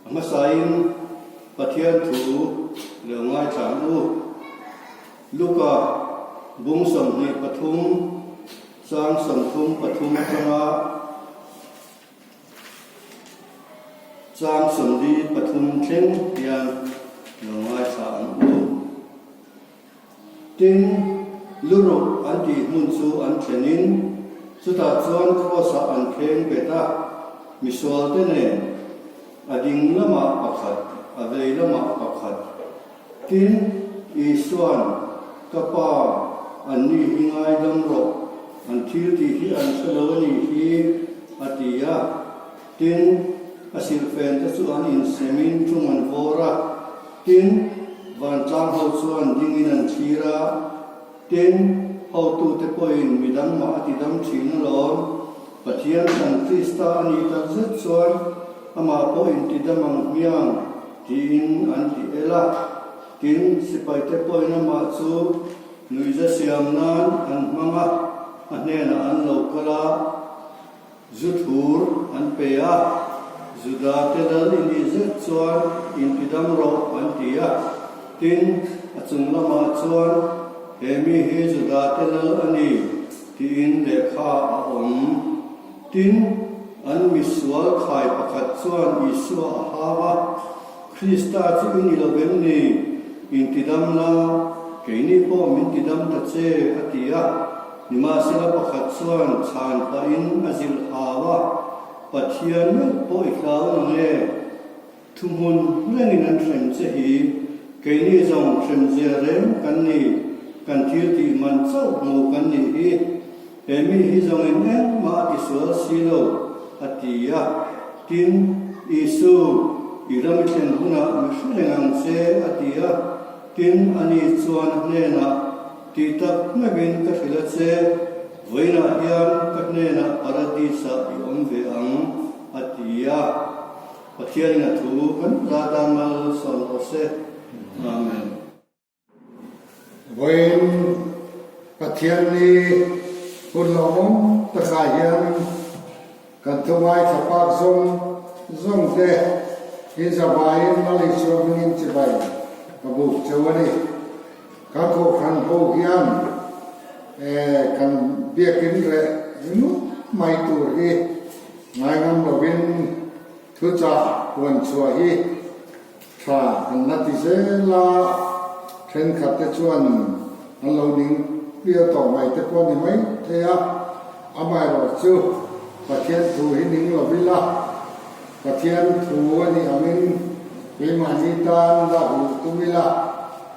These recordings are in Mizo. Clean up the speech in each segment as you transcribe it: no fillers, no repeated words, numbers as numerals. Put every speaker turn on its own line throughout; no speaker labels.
A hmasain Pathian thu lo ngaithla ang u. Luka bung 23 chang 33 atanga chang 43 thleng hian lo ngaithla ang u. Tin, luruk an tih hmun chu an thlenin, chutah chuan Kraws-ah an kheng bet a, misualte nen, a ding lamah pakhat, a vei lamah pakhat. Tin, Isua'n, Ka Pa, anni hi ngaidam rawh, an thil tih hi an hre lo a nih hi, a ti a. Tin, a silhfen te chu an insemin ṭum an vawr a. Tin, vantlang ho chuan dingin an thlir a. Tin, hotute pawhin midang mah a ti dam thin alawm. Pathian thlan Krista a nih tak zet chuan amah pawh intidam ang hmiang tiin an ti el a. Tin, sipaite pawhin amah chu nuihza siam nan an hmang a, a hnenah an lo kal a. Zu thur an pe a, Juda te lal i nih zet chuan intidam rawh an ti a. Tin, a chung lamah chuan, He mi hi Juda te lal a ni, tiin lehkha a awm. Tin, an misual khai pakhat chuan Isua a hau a, Krista chu i ni lo vem ni? Intidam la, keini pawh min tidam ta che, a ti a. Nimahsela pakhat chuan chhan pahin a zilh hau a, Pathian meuh pawh i hlau nang e, thuhmun rengin an hrem che hi, keini zawng hremzia reng kan ni, kan thil tih man chauh hmu kan nih hi, he mi hi zawngin engmah a tisual si lo, a ti a. Tin, Isu, i ram i thlen hunah mi hre reng ang che, a ti a. Tin, ani chuan a hnenah, Tih tak meuhin ka hrilh a che, vawiinah hian ka hnenah Paradis-ah i awm ve ang, a ti a. Pathianin a thu kan za tan malsawm rawh se. Amen.
Vawiin Pathian ni hun lawmawm takah hian kan thu ngaithla pak zawng zawng te hi zavaiin Malaysia hmingin chibai ka buk cheu a ni. Kan kohhran ho hian kan biakin reh ringawt mai tur hi ngaingam lovin thuchah huan chhuah hi tha an la ti zel a, thenkhat te chuan an lo ning pial tawh mai te pawh a ni mai thei a, amaherawh chu Pathian thu hi ning lo ila, Pathian thu a nih angin keimahni tan lak luh tum ila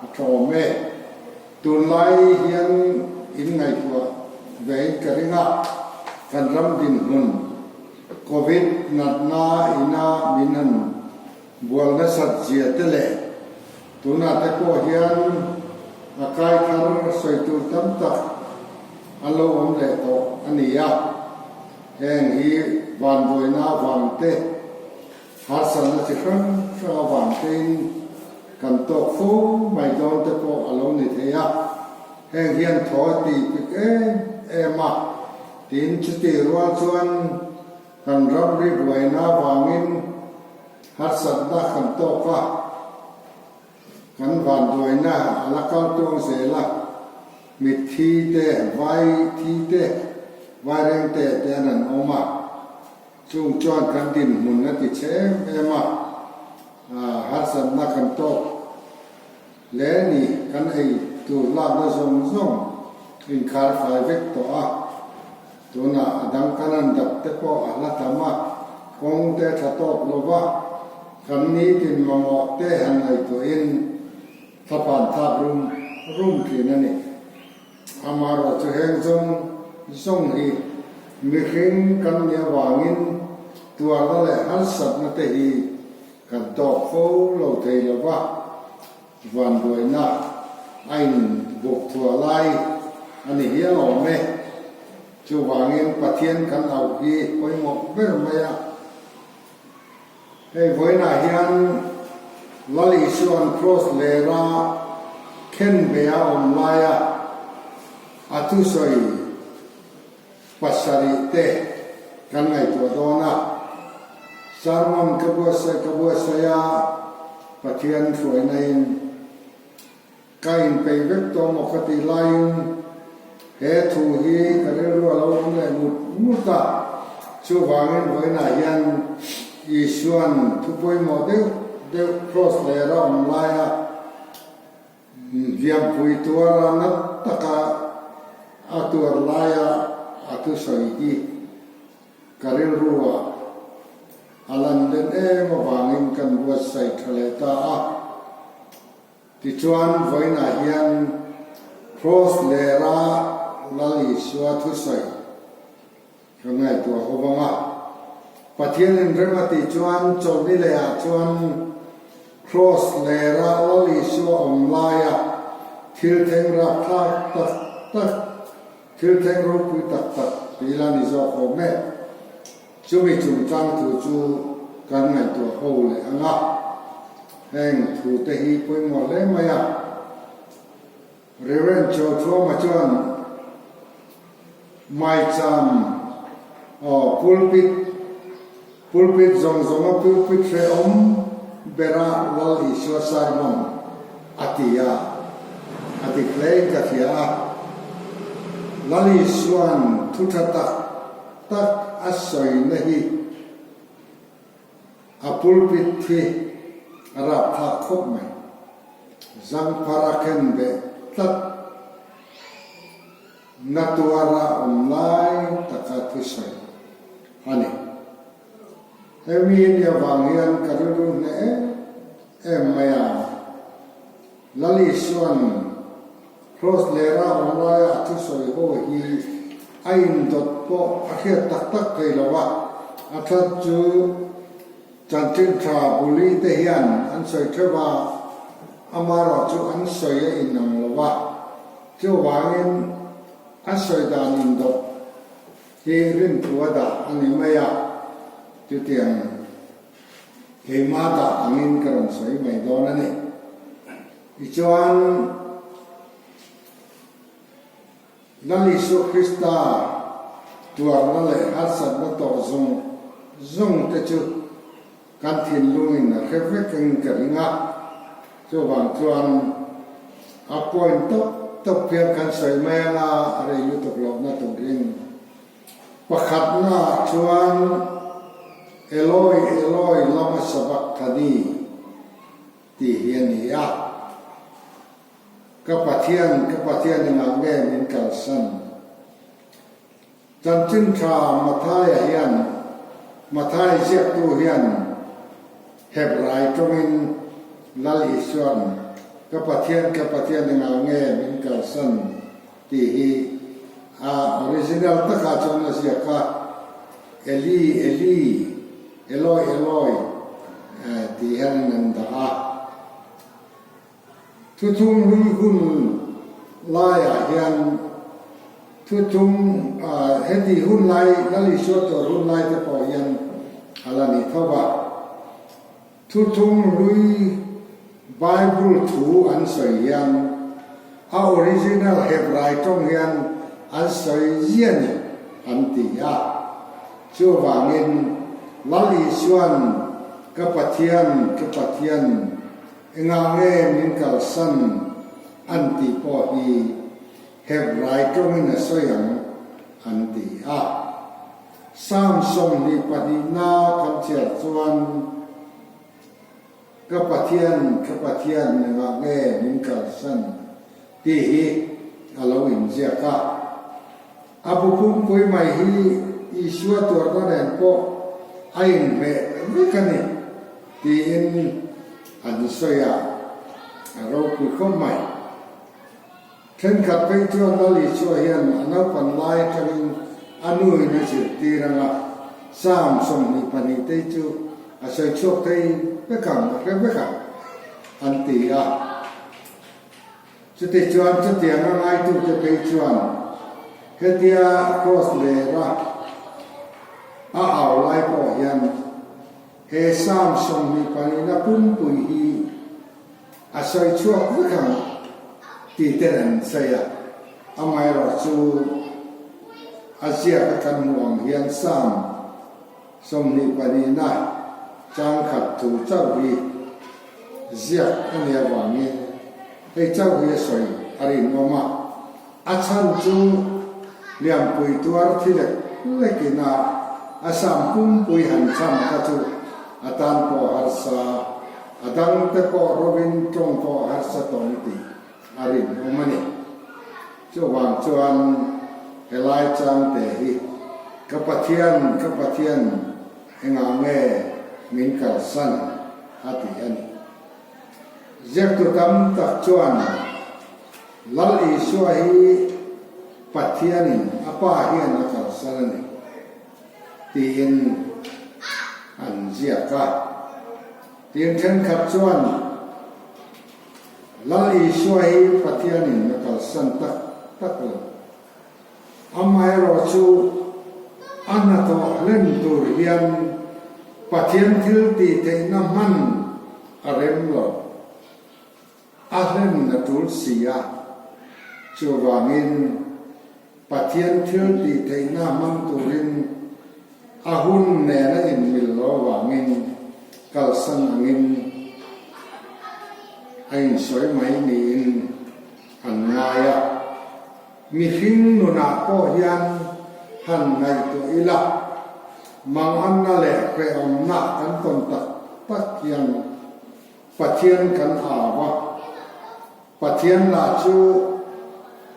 a tlawm e. Tunlai hian in ngaihtuah ve in ka ring a, kan ram dinhmun Covid natna ina min han Bual nasat zia te leh tunah te pawh hian a kai thar sawi tur tam tak a lo awm leh tawh a ni a, heng hi vanduaina avang te, harsatna chi hrang hrang avang tein kan tawk fo mai dawn te pawh a lo ni thei a, heng hian thaw a ti pik em em a, tin chutih rual chuan Kan ramri buaina vangin harsatna kan tawk a, kan vanduaina a la kal tuang zel a, mitthi te, vai thi te, vaireng te te an an awm a, chung chuan kan dinhmun a ti chhe em em a, harsatna kan tawk hle a ni, kan ei tur lakna zawng zawng inkhar fai vek tawh a. Tunah a dang kan an dap te pawh a hla tam a, kawng te tha tawk lo va, kan nitin mamawh te han ngaihtuahin thlapan thlak rum rum thin a ni. Amaherawh chu heng zawng zawng hi mihring kan nih avangin tuarna leh harsatna te hi kan tawk fo lo thei lo va, Vanduaina a inbuk thuah lai a ni hial awm e. Chuvangin Pathian kan auh hi pawimawh ber mai a. Hei vawiinah hian Lal Isua'n Kraws lera khenbe a awm laia a thusawi pasarih te kan ngaihtuah dawn a. Sermon ka buatsaih ka buatsaih a, Pathian hruaina in ka inpeih vek tawh maw ka tih laiin he thu hi ka rilru a lo awm leh ngut ngut a, chuvangin vawiinah hian Isua'n thu pawimawh deuh deuh Kraws lera awm laia Hliampui tuara na taka a tuar laia a thusawi hi ka rilruah a lan len em avangin kan buatsaih tha leh ta a. Tichuan, vawiinah hian Kraws lera Lal Isua thusawi ka ngaihtuah ho vang a. Pathianin rem a tih chuan chawlhni lehah chuan Kraws lera Lal Isua awm laia thil thleng rapthlak tak tak, thil thleng ropui tak tak tih la ni zawk awm e. Chumi chungchang thu chu kan ngaihtuah ho leh ang a. Heng thute hi pawimawh hle mai a. Rev. Chawthuama chuan Maicham aw pulpit, pulpit zawng zawnga pulpit hrehawm bera Lal Isua sermon a ti a, a dik hlein ka hria a. Lal Isua'n thu tha tak tak a sawina hi A pulpit hi a rapthlak khawp mai. Zangphar a khen beh tlat. Na tuara awm lai taka thusawi a ni. Hemi a nih avang hian ka rilru hneh em em mai a. Lal Isua'n Kraws lera awm laia a thusawi ho hi a indawt pawh a hriat tak tak thei lo a, a that chu chanchin tha buli te hian an sawi theuh a, amaherawh chu an sawi a inang lo a, chuvangin a sawi dan indawt hi rinthu a dah a ni mai a, chutiang. Keimah dah angin ka rawn sawi mai dawn a ni. Tichuan, Lal Isua Krista tuarna leh harsatna tawh zawng zawng te chu kan thinlungin a hre vekin ka ring a. Chuvang chuan a point tawp tawp hian kan sawi mai anga a rei lutuk lohna turin Pakhatnaah chuan Eloi, Eloi, lama sabachthani tih hi a ni a. Ka Pathian, ka Pathian engah nge min kalsan? Chanchin tha Mathaia hian, Mathai ziaktu hian Hebrai tawngin Lal Isua'n Ka Pathian, ka Pathian engah nge min kalsan? Tih hi a original takah chuan a ziak a, Eli, Eli, Eloi, Eloi tih hian an dah a. Thuthung hlui hun laiah hian thuthung heti hun lai, Lal Isua tur hun lai te pawh hian a la ni tho va. Thuthung hlui Bible thu an sawi hian a original Hebrai tawng hian an sawi ziah ni an ti a. Chuvangin Lal Isua'n Ka Pathian, ka Pathian, engah nge min kalsan an tih pawh hi Hebrai tawngin a sawi ang an ti a. Psalm 22na kan chhiar chuan, Ka Pathian, ka Pathian, engah nge min kalsan? tih hi a lo inziak a. A bu pumpui mai hi Isua tuarna nen pawh a inhmeh vek a ni tiin an sawi a, a ropui khawp mai. Thenkhat phei chuan Lal Isua hian a naupan lai atangin a nuin a zirtir ang a, Psalm 22 te chu a sawi chhuak thei vek ang, a hre vek ang an ti a. Chutichuan chutianga ngaitute phei chuan hetia kraws lera a au lai pawh hian he Psalm 22 na pumpui hi A sawi chhuak vek ang tih ten an sawi a, amaherawhchu a ziak a kan hmuh ang hian Psalm 22 na. Chang khat thu chauh hi ziak a nih avangin hei chauh hi a sawi a rinawm a, a chhan chu hliampui tuar thi lek lekin a a sam pumpui han cham kha chu a tan pawh harsa, a dangte pawh rovin tawng pawh harsa tawng tih a rinawm a ni. Chuvang chuan helai changte hi ka Pathian, ka Pathian, Engah nge min kalsan a ti a ni. Ziaktu tam tak chuan Lal Isua hi Pathianin a Pa hian a kalsan a ni tiin an ziak a. Tin thenkhat chuan Lal Isua hi Pathianin a kalsan tak tak lo. Amaherawhchu, a hnathawh hlen tur hian Pathian thil tih theihna hman a rem lo. A hlen a tul si a, chuvangin Pathian thil tih theihna hmang turin a hun nen a inmil lo avangin kalsan angin a insawi mai niin an ngai a. Mihring nunah pawh hian han ngaihtuah ila, manganna leh hrehawmna kan tawn tak tak hian Pathian kan au a, Pathian lah chu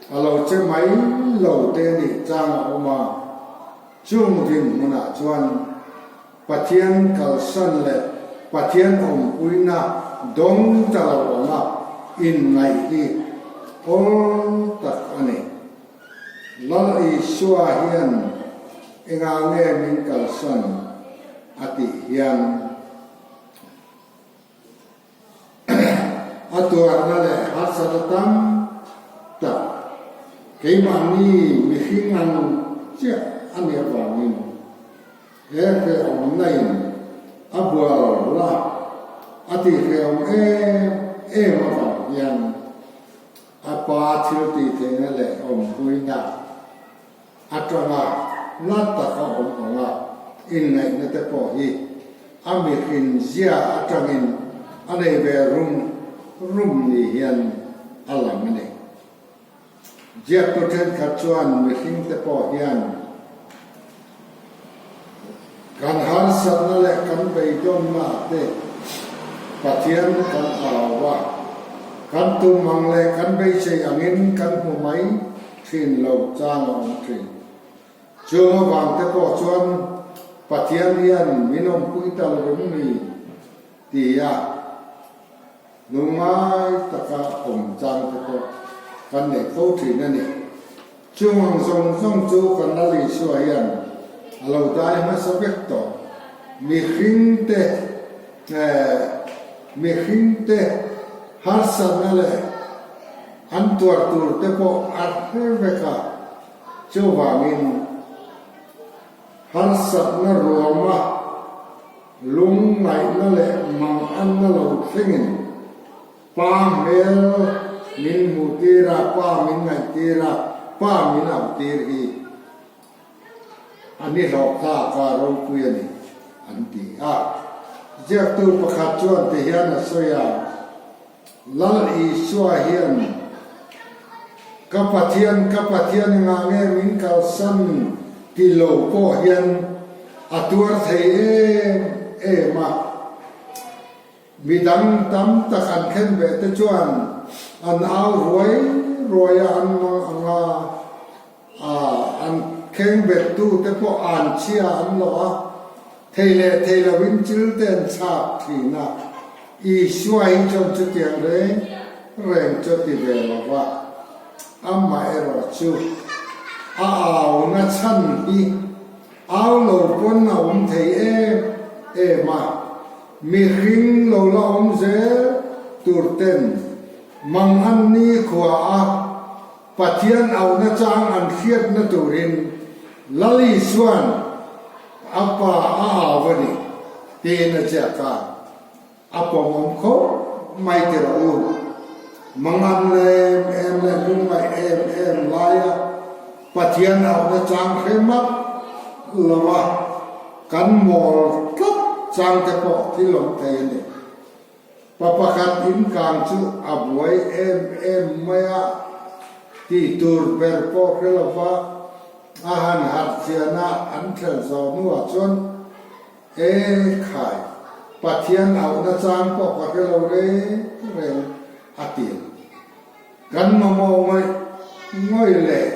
a lo che mai lo te nih chang a awm a, chung dinhmunah chuan Pathian kalsan leh Pathian awmpuina dawng ta lo anga inngaih hi awl tak a ni. Lal Isua hian engah nge min kalsan a tih hian A tuarna leh harsatna tam tak keimahni mihring ang chiah a nih avangin he hrehawmna in a bual la a tihhrehawm em em avang hian a pa thil tihtheihna leh awmpuina Atanga la taka awm anga inngaihna te pawh hi a mihrin zia atangin a nei ve rum rum ni hian a lang a ni. Ziaktu thenkhat chuan mihring te pawh hian kan harsatna leh kan beidawnna te Pathian kan au a, kan tum ang leh kan beisei angin kan hmu mai thin lo chang a awm thin. Chung avang te pawh chuan Pathian hian min awmpui ta lo em ni tia lungngai taka awm chang te pawh kan nei fo thin a ni. Chung ang zawng zawng chu kan Lal Isua hian a lo dai hmasa vek tawh. Mihring te mihring te harsatna leh An tuar tur te pawh a hre vek a, chuvangin harsatna ruama lungngaihna leh manganna lo thlengin Pa hmel min hmuhtir a, Pa min ngaihtir a, Pa min auhtir hi a ni hlawh tlak a, ropui a ni, an ti a. Ziaktu pakhat chuan tihian a sawi a. Lal Isua hian, Ka Pathian, ka Pathian engah nge min kalsan ti lo pawh hian a tuar thei em em a. Midang tam tak an khen ve te chuan an au ruai ruai a, an mang ang a, an kheng bettu te pawh an chhia an lo a, thei leh thei lovin chil te an chhak thin a, Isua hi chuan chutiang reng reng chu a ti ve lo va, amaherawh chu a auna chhan hi au lo pawn a awm thei em em a, mihring lo la awm zel tur ten mangan nikhua a Pathian auhna chang an hriatna turin Lal Isua'n a Pa a au a ni, tiin a ziak a. A pawmawm khawp mai ti rawh u. Mangan em em leh lungngaih em em laia Pathian auhna chang hre map lova kan mawl tlat chang te pawh thil awm thei a ni. Pa pakhat in kang chu a buai em em mai a, tih tur ber pawh hre lova a han harh chian a an ṭhelh zawh hnuah chuan E khai, Pathian auhna chang pawh ka hre lo reng reng a ti. Kan mamawh ngawih ngawih leh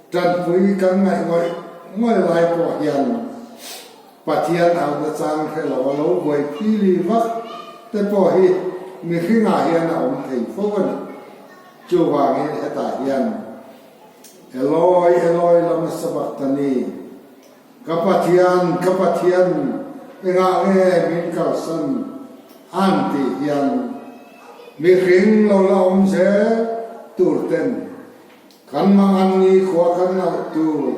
tanpui kan ngaih ngawih ngawih lai pawh hian Pathian auhna chang hre lo a lo buai phili vak te pawh hi mihringah hian a awm thei fo a ni. Chuvangin hetah hian Eloi, Eloi lama sabachthani, Ka Pathian, ka Pathian, engah nge min kalsan? an tih hian mihring lo la awm zel tur ten kan mangan nikhua kan auh tur,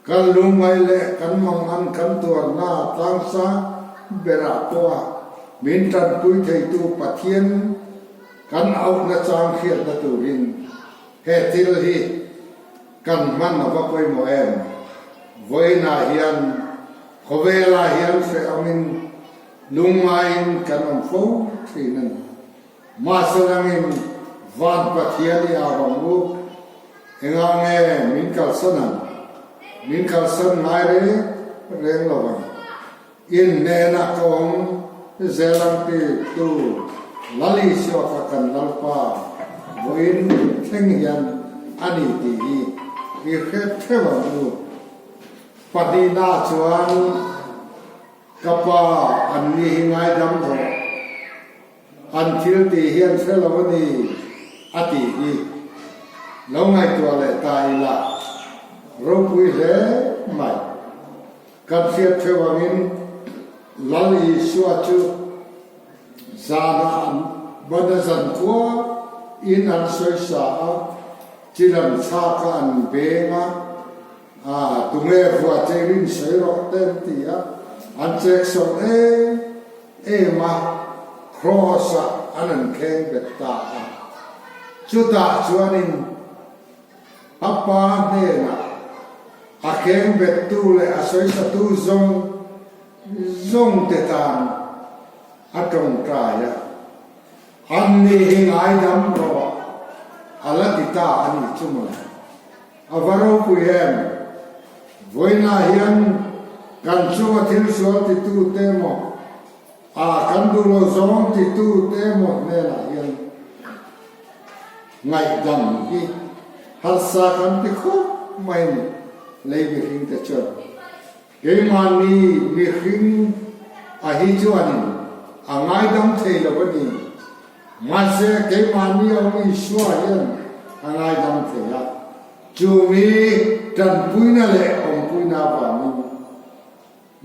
kan lungngaih leh kan mangan kan tuarna tlangsang berah pawha min tanpui theitu Pathian kan auhna chang hriatna turin he thil hi Kan hman a va pawimawh em? Vawiinah hian khawvelah hian hrehawmin lungngaiin kan awm fo thin a ni. Mahse langin van Pathian i au ang u, engah nge min kalsan ang? Min kalsan ngai reng reng lo ang. In hnenah ka awm zel ang ti tu Lal Isua kha kan Lalpa vawiin thleng hian a ni tih hi i hre theuh ang u. Pahnihna chuan ka pa an ni hi ngaidam rawh, an thil tih hi an hre lo a ni a tih hi lo ngaihtuah leh ta ila ropui hle mai. Kan hriat theuh angin Lal Isua chu zanah an ban a zan kual in an sawisa a, thil an thlak a, an beng a, aa tunge vua che rin sawi rawh te an ti a, an chek sawm em em a, cross ah an an kheng bet ta a. Chutah chuanin A pa hnenah a khengbettu leh a sawisatu zawng zawngte tan a tawngtai a, Anni hi ngaidam rawh a la ti ta a nih chu mawle. A va ropui em? Vawiinah hian kan chunga thil sual titute emaw, a kan duh lo zawng titute emaw hnenah hian Ngaihdam hi harsa kan ti khawp mai a ni, lei mihring te chuan. Keimahni mihring a hi chuanin a ngaidam thei lo a ni. Mahse keimahni awm Isua hian a ngaidam thei a, chumi tanpuina leh awmpuina avangin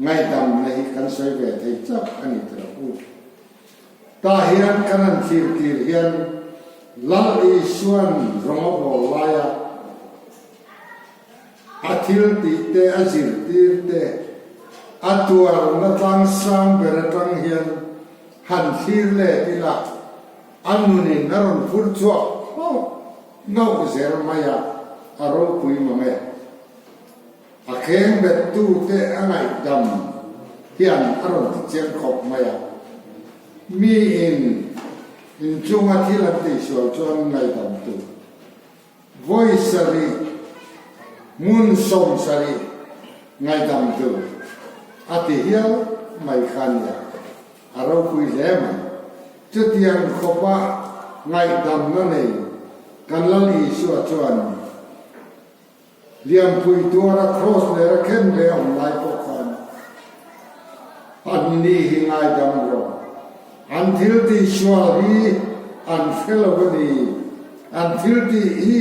ngaihdamna hi kan sawi ve thei chak a ni tih lo u. Tah hian kan han thlir tir hian Lal Isua'n rawng a bawl laia a thil tih te, a zirtir te, a tuarna tlangsang ber atang hian han thlir let ila a nunin a rawn phur chhuak nghauh nghauh zel mai a, a ropui mang e. A kheng bettute a ngaihdam hian a rawn ti chiang khawp mai a. Miin inchunga thil an tihsual chuan ngaihdam tur vawi sarih, hmun 70 ngaihdam tur a ti hial mai kha nia, a ropui hle mai. Chutiang khawpa ngaihdamna nei kan Lal Isua chuan Lianpui tuara Cross ler a khen ve awm lai pawh khan an ni hi ngaidam rawh. An thil tih sual hi an hre lo a ni. An thil tih hi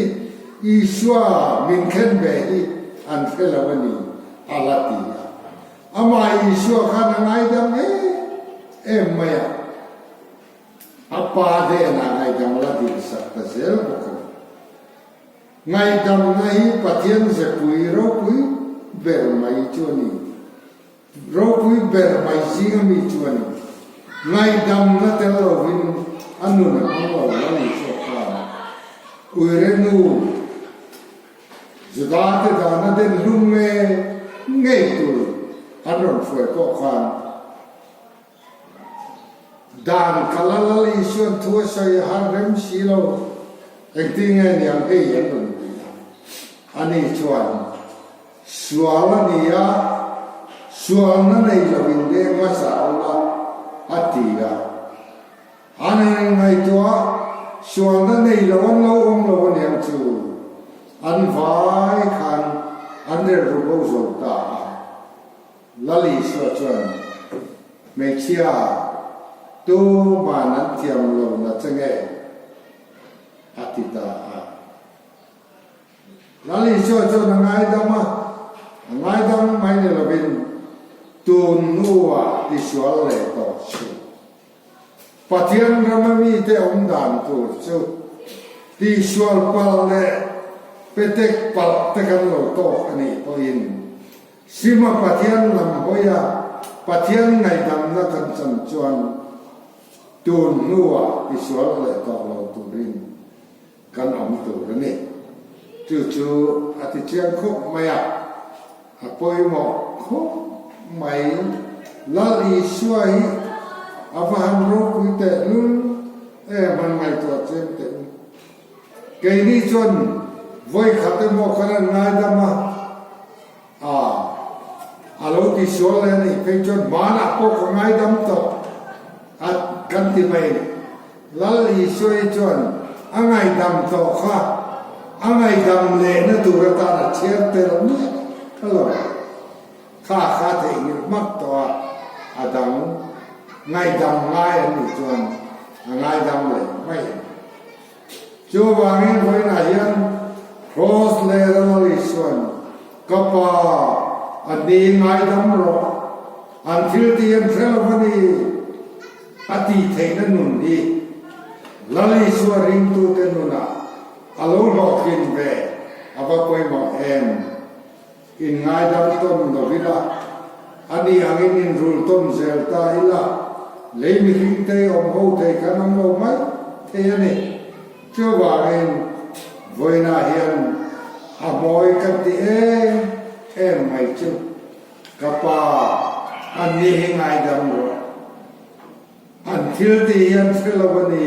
Isua min khen ve hi an hre lo a ni, a la ti a. Amah Isua khan a ngaidam em em mai a. A pa hnenah ngaidam la dilsak ta zel bawk a ni. Ngaihdamna hi Pathian zepui ropui ber mai chu a ni. Ropui ber mai zinga mi chu a ni. Ngaihdamna tel lovin a nun a hmang lo la ni chhuak ta a. Uire nu Juda te dana den hlum nge ngei tur an rawn hruai pawh khan dan ka la Lal Isuan thu a sawi a han rem si lo, engtin nge niang hei an rawn ti a. Ani chuan sual a ni a, sualna nei loin deng hmasa ula a ti a. An han inngaihtuah, sualna nei lo an lo awm lo aniang chu an vai khan an rilru bo zo ta a. Lal Isua chuan, Hmeichhia, tuman an thiam lo na che nge? a ti ta a. Lal Isua chuan a ngaidam a, a ngaidam mai ni lovin tun hnuah tisual leh tawh suh. Pathian rama mite awm dan tur chu tihsual palh leh petek palh te kan lo tawk a nih pawhin Sima Pathian lam hawia Pathian ngaihdamna kan chan chuan tun hnuah tisual leh tawh lo turin kan awm tur a ni. Chu chu a ti chiang khawp mai a, a pawimawh khawp mai. Lal Isua hi a va han ropui tehlul em han ngaihtuah chiang teh u. Keini chuan vawi khat emaw kan han ngaidam a, a a lo ti sual leh a nih phei chuan hmanah pawh ka ngaidam tawh a kan ti mai. Lal Isua hi chuan a ngaihdam tawh kha a ngaihdam lehna tur atan a chhiar tel miah lo. Kha kha theihnghilh hmak tawh a, a dang ngaihdam ngai an nih chuan a ngaidam leh mai ang. Chuvangin vawiinah hian Cross leh Lal Isua'n Ka Pa, a ni ngaidam rawh, an thil tih an hre lo a ni, a tih theihna nun hi Lal Isua ringtute nunah a lo hlawhtlin ve a va pawimawh em? In ngaidam tawn lo ila, a ni angin in rul tawn zel ta ila, lei mihring te awm ho thei khan awm lo mai thei a ni. Chuvangin vawiinah hian a mawi kan ti em em mai chu, Ka pa, an ni hi ngaidam rawh. An thil tih hi an hre lo a ni.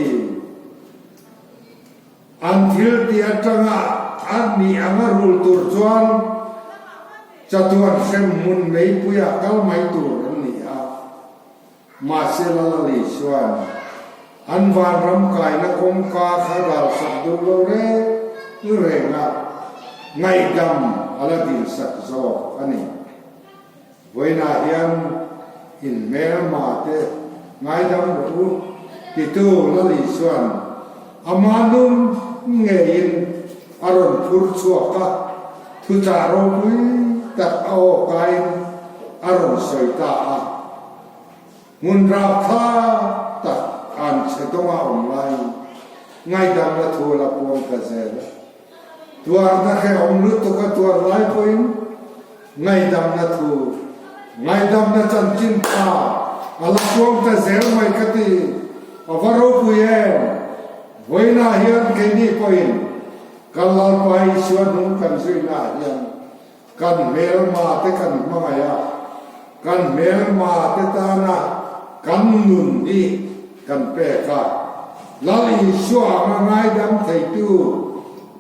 An thil tih atanga an nih anga rul tur chuan chatuan hrem hmun meipuia kal mai tur an ni a. Mahse Lalali chuan an vanram kaina kawngka kha ralsak duh lo reng reng a, ngaihdam a la dilsak zawk a ni. Vawiinah hian in hmelma te ngaidam rawh u, titu Lali chuan ama nun ngeiin a rawn phur chhuak a, thuchah ropui tak a aw kaiin a rawn sawi ta a. Hmun rapthlak tak an chhe dawnga awm laiin ngaidamna thu a la puang ta zel a. Tuarna hrehawm lutuk a tuar lai pawhin ngaihdamna thu, ngaihdamna chanchin tha a la puang ta zel mai ka ti. A va ropui em! Vawiinah hian keini pawhin kan Lalpa Isua hnung kan zuinaah hian kan hmelma te kan hmangaih a, kan hmelma te tana kan nun hi kan pek a. Lal Isua anga ngaidam theitu,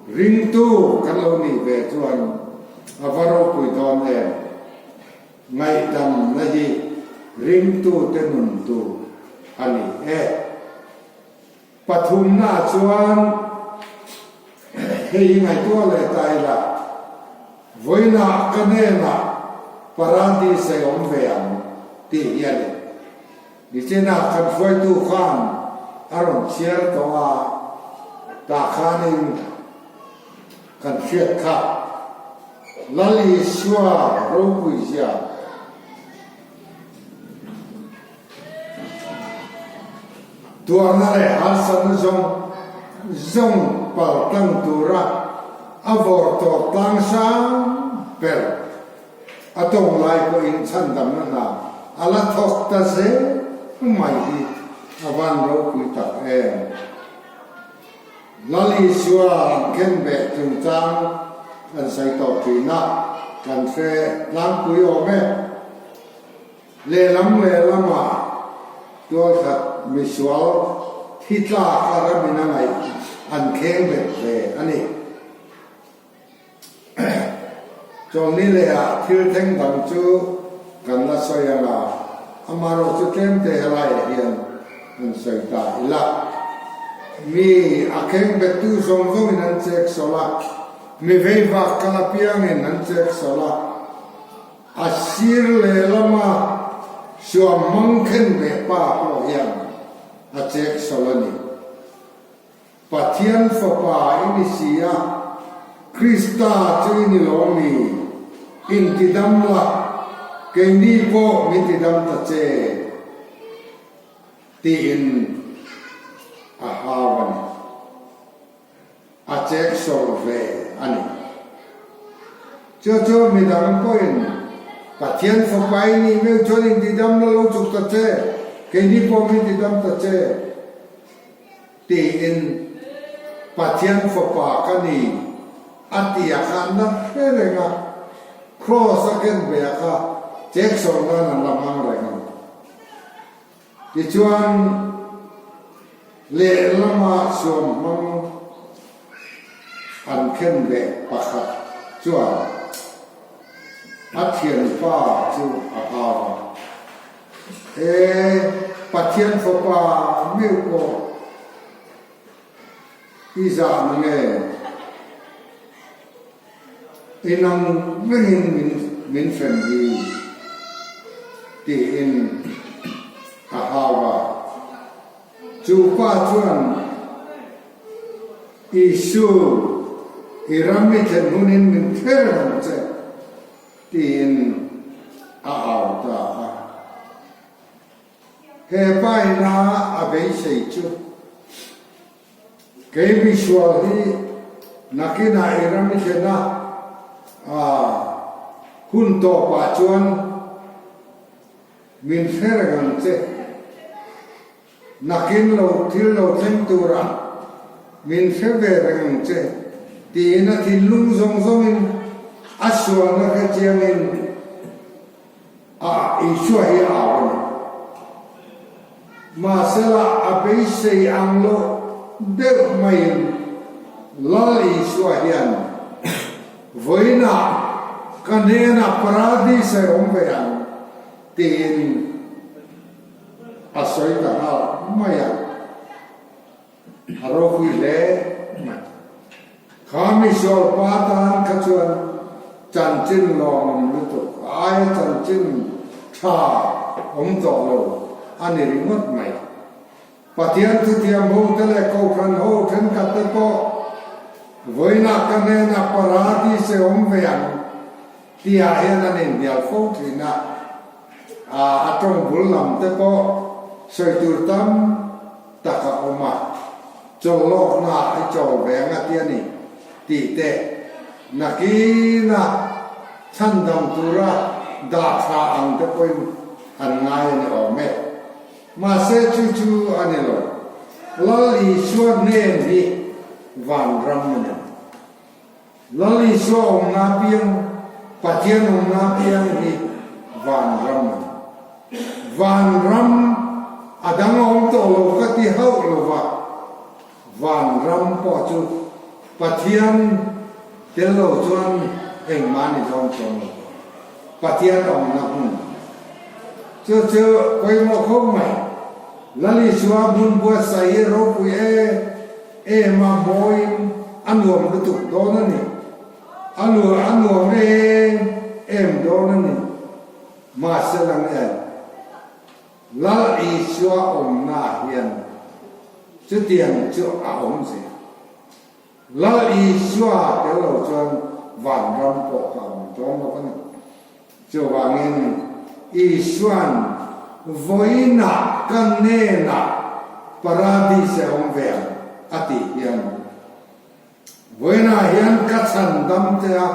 ringtu kan lo nih ve chuan a va ropui dawn em? Ngaihdamna hi ringtute nun tur a ni e. Pathumna chuan hei hi ngaihtuah leh ta ila, vawiinah ka hnenah Paradis ei awm ve ang tih hi a ni. Nichinah kan hruaitu khan a rawn chhiar tawh a, tah khanin kan hriat kha Lal Isua ropui zia. Tuarna leh harsatna zawng zawng pal tlang tura a vawr tawp tlang sang ber a tawng lai pawhin chhandamna hna a la thawk ta zel mai hi a van ropui tak em. Lal Isua an khenbeh chungchang kan sawi tawh thin a, kan hre tlangpui awm e. Lehlam lehlamah tualkhat misual thi tlak a ramin a ngaih an kheng bet ve a ni. Chawlhni lehah thil thleng dang chu kan la sawi ang a, amaherawh chu tlemte helaiah hian an sawi ta ila. Mi a kheng bettu zawng zawngin an chek sawlh a, mi veivak kal apiangin an chek sawlh a, A sir lehlama suam hmang khen ve pa pawh hian a chek sawlh a ni. Pathian Fapa i ni si a, Krista chu i ni lo mi? Intidam la, keini pawh min tidam ta che, tiin a hau a ni. A chek sawr ve a ni. Chu chu midang pawhin Pathian Fapa i nih meuh chuan intidam la lo chuk ta che, keini pawh min tidam ta che tiin Pathian Fapa ka ni a ti a kha an la hre reng a, Kraws a ken ve a kha chek sawr nan an la hmang reng a ni. Tichuan, lehlama suamhmang an khen leh pakhat chuan a thianpa chu a hau a, E Pathian Fapa meuh pawh i zah nange? Inang rengin min min hrem hi tiin a hau a. Chu pa chuan Isu, i ram i thlen hunin min thler ang che tiin a au ta a. He pa ina a beisei chu Kei misual hi nakinah i ram i thlen a, hun tawpah chuan min hre reng ang che. Nakin lo thil lo thleng turah min hre ve reng ang che tiin a thinlung zawng zawngin a sualna hre chiangin A Isua hi a au a ni. Mahsela a beisei ang lo deuh maiin Lal Isua hian vawiinah ka hnenah Paradis a awm ve ang tiin a sawi ta nghal mai a. A ropui hle mai. Kha misual pa tan kha chuan chanchin lawmawm lutuk aia chanchin tha awm tawh lo a ni ringawt mai. Pathian thuthiam ho te leh Kohhran ho thenkhat te pawh vawiinah ka hnenah Paradise awm ve ang tihah hian an inhnial fo thin a, a tawng bul lam te pawh sawi tur tam tak a awm a, chawlhlawkna i chawl ve ang a ti a ni tih te nakina chhandam tura dah tha ang te pawhin an ngai a ni awm e. Mahse chu chu a ni lo, Lal Isua hnen hi vanram a ni. Lal Isua awmna apiang, Pathian awmna apiang hi vanram a ni. Vanram a dang a awm tawh lo ka ti hauh lo va, vanram pawh chu Pathian tel lo chuan engmah ni dawn chuang lo. Pathian awmna hmun chu chu pawimawh khawp mai. Lal Isua hmun buatsaih hi ropui em em a mawiin a nuam lutuk dawn a ni. A a nuam em em dawn a ni. Mahse lang em, Lal Isua awmnaah hian chutiang chu a awm zel. Lal Isua tel lo chuan vanram pawh ka awm dawn lo a ni. Chuvangin Isua'n vawiinah ka hnenah Paradise awm ve ang a tih hian vawiinah hian ka chhan dam che a,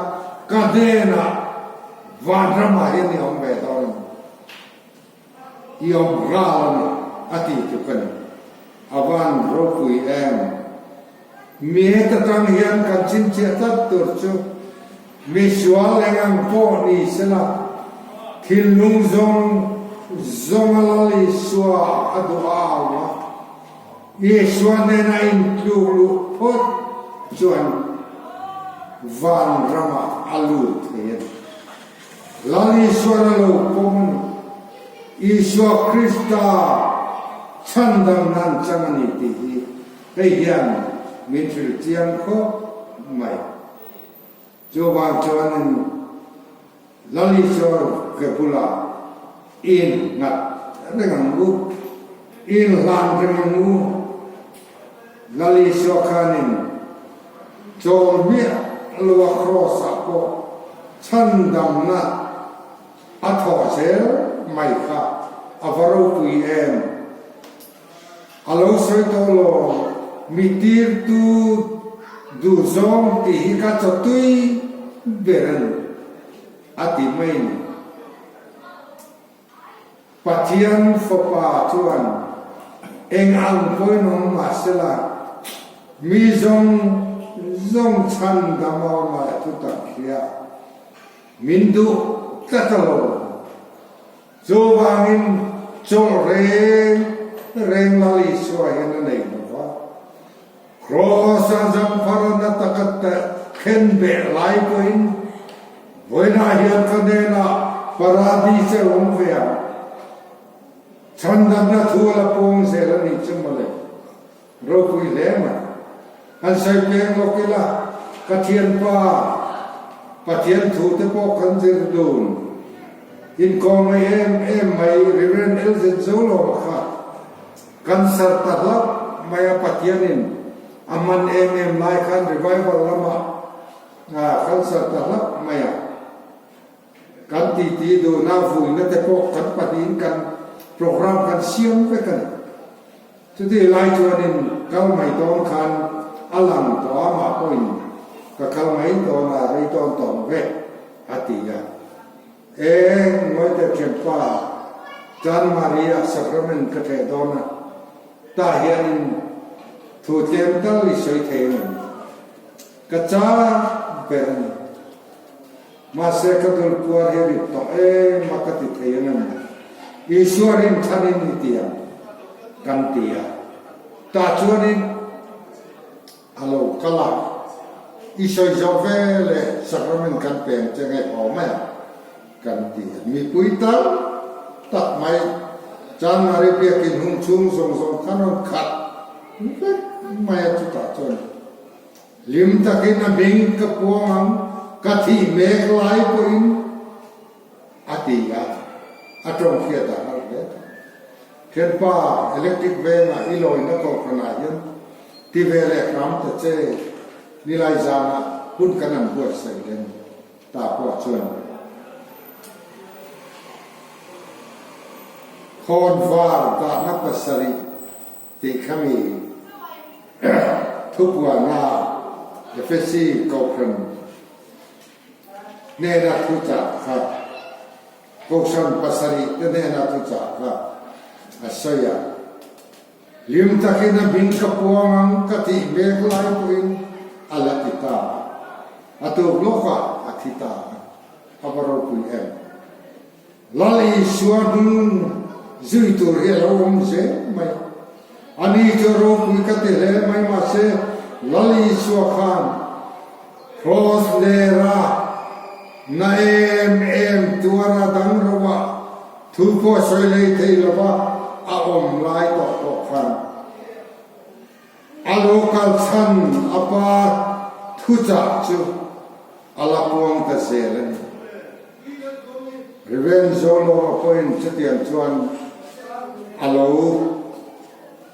ka hnenah vanramah hian i awm ve dawn a ni. I awm ral a ni, a ti tluk a ni. A van ropui em? Mi heta tang hian kan chhinchhiah tlat tur chu misual eng ang pawh ni sela, thinlung zawng. zawnga Lal Isua a duh a au a, Isua hnena intluk luh phawt chuan van ramah a lut thei a ni. Lal Isuan a lo pawm a ni. Isua Krista chhandam nan chang a ni tih hi hei hian min hrilh chiang khawp mai. Chuvang chuanin Lal Isua ke bulah in nghat reng ang u, in hlan reng ang u. Lal Isua khanin chawl miah lo a Kraws-ah pawh chhandamna a thawh zel mai kha a va ropui em? A lo sawi tawh lo, mi tirtu duhzawng tih hi ka chawtui ber a ni, a ti mai ni. Pathian Fapa chuan eng ang pawhin awm mah sela, mi zawng zawng chhan dam a awm a thutak hria min duh tlat a lo. Chuvangin chawlh reng reng Lal Isua hian a nei lo va, Kraws-a zamphar na taka khen beh lai pawhin vawiinah hian ka hnenah Paradise a awm ve ang. Chhandamna thu a la pawng zel a nih chu mawle. Ropui hle mai. Han sawi peng lawk ila, ka thianpa, Pathian thu te pawh kan zir dun. Inkawmngaih em em mai Reverend Elzet Zolawma kha kan sar ta hlauh mai a, Pathianin a hman em em lai khan revival lamah kan sar ta hlauh mai a. Kan titi duhna vuina te pawh kan pahnihin kan program kan siam vek a ni. Chutih lai chuanin kal mai dawn khan a lang tawh a, mah pawhin ka kal mai dawn a, rei dawn tawh lo ve, a ti a. E, Ngawite thianpa, Chanmari-ah sacrament ka theh dawn a, tah hianin thu tlem tal i sawi thei a ngem? Ka chak ber a ni. Mahse ka dul puar hi rit tawh em a ka ti thei ang em? Isua rinchhanin i ti ang kan ti a. Tah chuanin a lo kal a, i sawi zawh ve leh sacrament kan peng che nge haw mai ang kan ti a. Mipui tam tak mai Chanmari biakin hung chhung zawng zawng khan rawn khat vek mai a chutah chuan Hlim takin a hming ka puang ang, ka thih mek lai pawhin, a ti a, a tawng hriat a har hle tawh. Thianpa, electric vengah i lawina kohhranah hian ti ve leh hram ta che, nilai zanah hun kan han buatsaih lem ta pawh chuan khawnvar dahna pasarih Tih khami thupuana Efesi Kohhran hnena thuchah kha, Kohhran pasarih te hnena thuchah kha a sawi a. Hlim takin a hming ka puang ang ka tih mek lai pawhin a la ti ta a, a tuk lawkah a thi ta a, a va ropui em. Lal Isua hnung zui tur hi a lo awm zel mai a. Ani chu ropui ka ti hle mai mahse Lal Isua khan Kraws lera na em em tuara dang roa thu pawh sawi lei thei lova a awm lai tawh pawh khan a lo kal chhan a pa thuchah chu a la puang ta zel a ni. Rev. Zolawma pawhin chutiang chuan a lo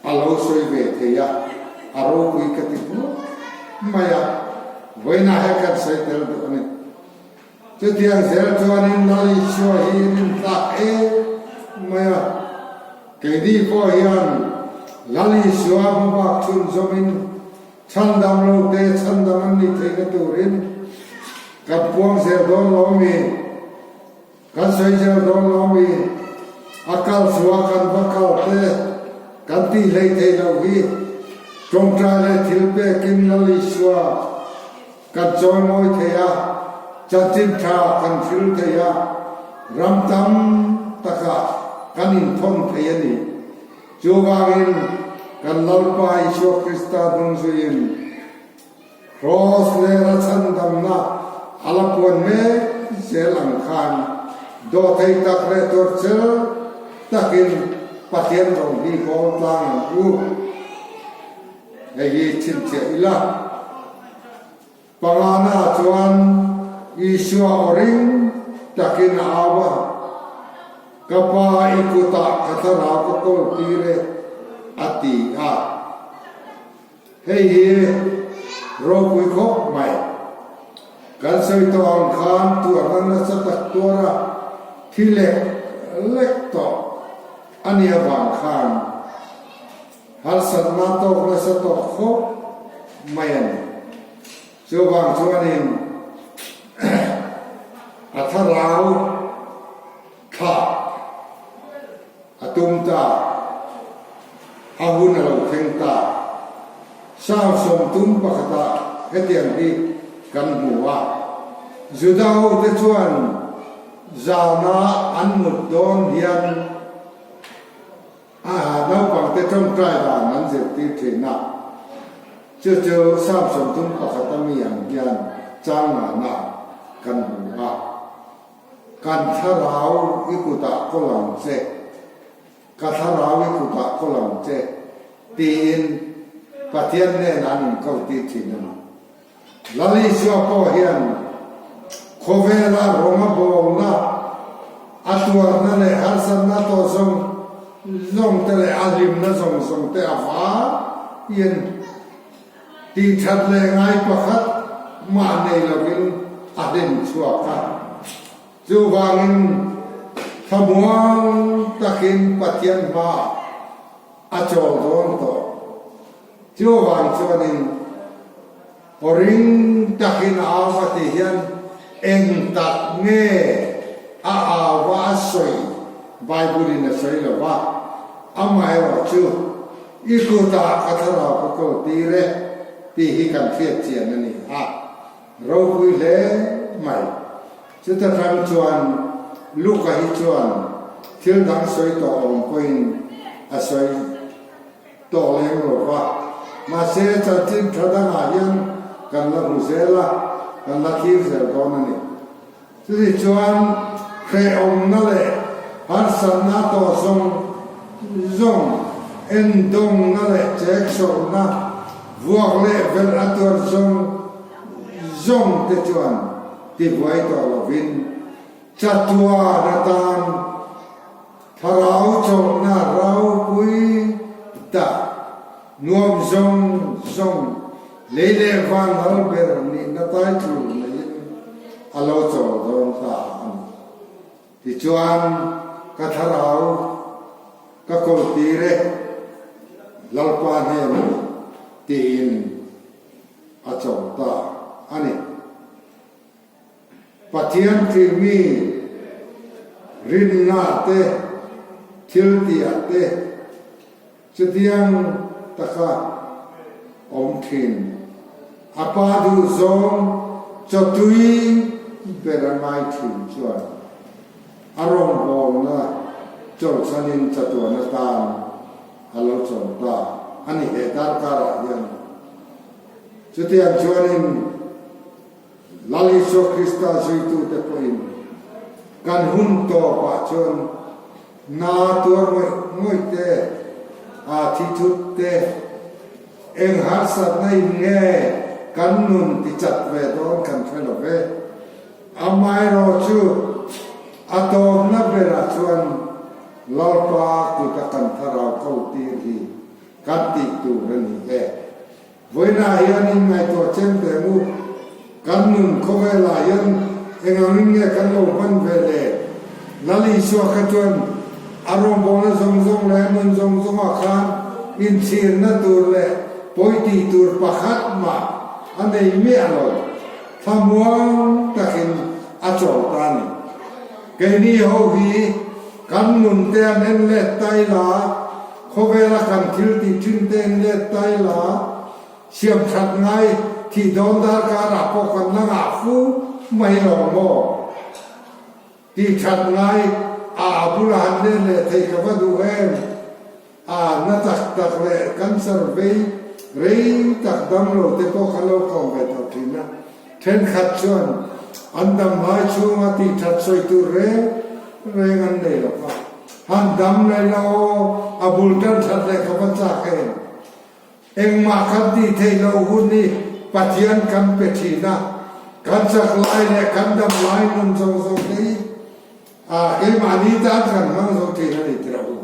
a lo sawi ve thei a, a ropui ka ti hmuh mai a, vawiinah hian kan sawi tel duh a ni. Chutiang zel chuanin Lal Isua hi rintlak em mai a, keini pawh hian Lal Isua hmabak chhunzawmin Chhandam lo te chhandam an nih theihna turin kan puang zel dawn lo mi? Kan sawi zel dawn lo mi? A kal chhuah kan va kal te kan tih hlei thei lo hi tawngtai leh thil pekin Lal Isua kan chawimawi thei a, chanchin tha kan hril thei a, ram tam takah. kan inthawn thei a ni. Chuvangin kan Lalpa Isua Krista hnung zuiin Kraws lera chhandamna a la puan mek zel ang khan dawhthei tak leh tuarchel takin Pathian rawng hi bawl tlang ang u. Hei hi chhinchhiah ila. Pangana chuan Isua aw ring takin a au a, Ka Pa i kutah ka thlarau ka kawl tir e, a ti a. Hei hi ropui khawp mai. Kan sawi tawh ang khan tuarna nasa tak tuara thi lek lek tawh a nih avang khan harsatna tawk nasa tawh khawp mai a ni. Chuvang chuanin a thlarau thlah a tum ta, a hun a lo thleng ta. Psalm 30 pakhatah hetiang hi kan hmu a, Juda hote chuan zana an mut dawn hian a naupangte tawngtai dan an zirtir thin a, chu chu Psalm 31 a mi ang hian chang ngana kan hmu a. Kan thlarau i kutah kawl ang che, ka thlarau i kutah kawl ang che, tiin Pathian hnenah an inkautir thin a ni. Lal Isua pawh hian khawvela rawng a bawlna, a tuarna leh harsatna tawh zawng zawng te leh a hlimna zawng zawng te a vaiin Tihthat leh ngai pakhat mah nei lovin a hlim chhuak a. Chuvangin thlamuang takin Pathian hmaah a chawl dawn tawh. Chuvang chuanin aw ring takin a au va ti hian eng tak nge a au va a sawi Bible-in a sawi lo va, amaherawhchu chu I kutah ka thlarau ka kawl tir e tih hi kan hriat chian a ni a, ropui hle mai. Chuta tang chuan Luka hi chuan thil dang sawi tawh awm pawhin a sawi tawh lem lo va, mahse chanchin tha dangah hian kan la hmu zel a, kan la thlir zel dawn a ni. Chutih chuan hrehawmna leh harsatna tawh zawng zawng, endawngna leh cheksawlhna, vuak leh velh a tuar zawng zawng te chuan tibuai tawh lovin chatuan atan thlarau chawlhna ropui tak nuam zawng zawng lei leh van lal ber nihna title neiin a lo chawl dawn ta a ni. Tichuan ka thlarau ka kawltir e, Lalpa hnenah tiin a chawl ta a ni. Pathian ṭihmi rinna te, thiltihah te chutiang taka awm ṭhin. A pa duhzawng chawtui ber a ngai ṭhin chuan a rawngbawlna chawlhsanin chatuan atan a lo chawl ta a ni he darkarah hian. Chutiang chuanin. Lal Isua Krista zuitute pawhin kan hun tawpah chuan na tuar ngawih ngawih te, aa thi thut te, eng harsatna in nge kan nun ti chat ve dawn kan hre lo ve. Amaherawh chu a tawpna berah chuan Lalpa kuta kan thlarau ko tir hi kan tih tur a ni e. Vawiinah hian in ngaihtuah chen teh mu, kan nun khawvelah hian eng angin nge kan lo hman ve le? Lal Isua kha chuan a rawngbawlna zawng zawng leh a nun zawng zawngah khan inchhirna tur leh pawi tih tur pakhat mah a nei miah lo, thlamuang takin a chawl ta a ni. Keini ho hi kan nun te an en let ta ila, Khawvela kan thil tih thin te in let ta ila, siam that ngai thih dawn darkarah pawh kan la ngah fu mai lo maw? Tih that ngai A a bula han let leh thei ka va duh em? A na tak tak leh cancer vei rei tak dam lo te pawh kha lo kawm ve tawh thin a. Thenkhat chuan an dam lai chhunga tih that sawi tur reng reng an nei lo va. Han dam leh la aw, a bul tan that leh ka va chak em? Engmah kan tih theih loh hun hi Pathian kan pe thin a, kan chak lai leh kan dam lai nun zawng zawng te hi keimahni tan kan hmang zo thin a ni tih rawh u.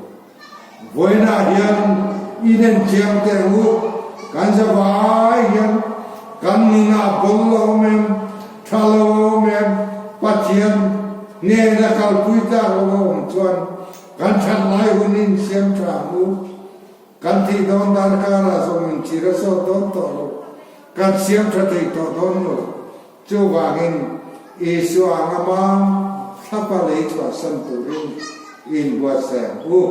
Vawiinah hian inen chiang teh ang u, kan zavai hian kan nunah bawl lo awm em, tha lo awm em, Pathian hnena kalpui tlak lo a awm chuan kan that lai hun hi insiam tha ang u. Kan thih dawn darkar ah zawng in thir a sawt dawn tawh lo, kan siam tha thei tawh dawn lo. Chuvangin Isua ang ama thlapa lei chhuahsan turin in buatsaih ang u.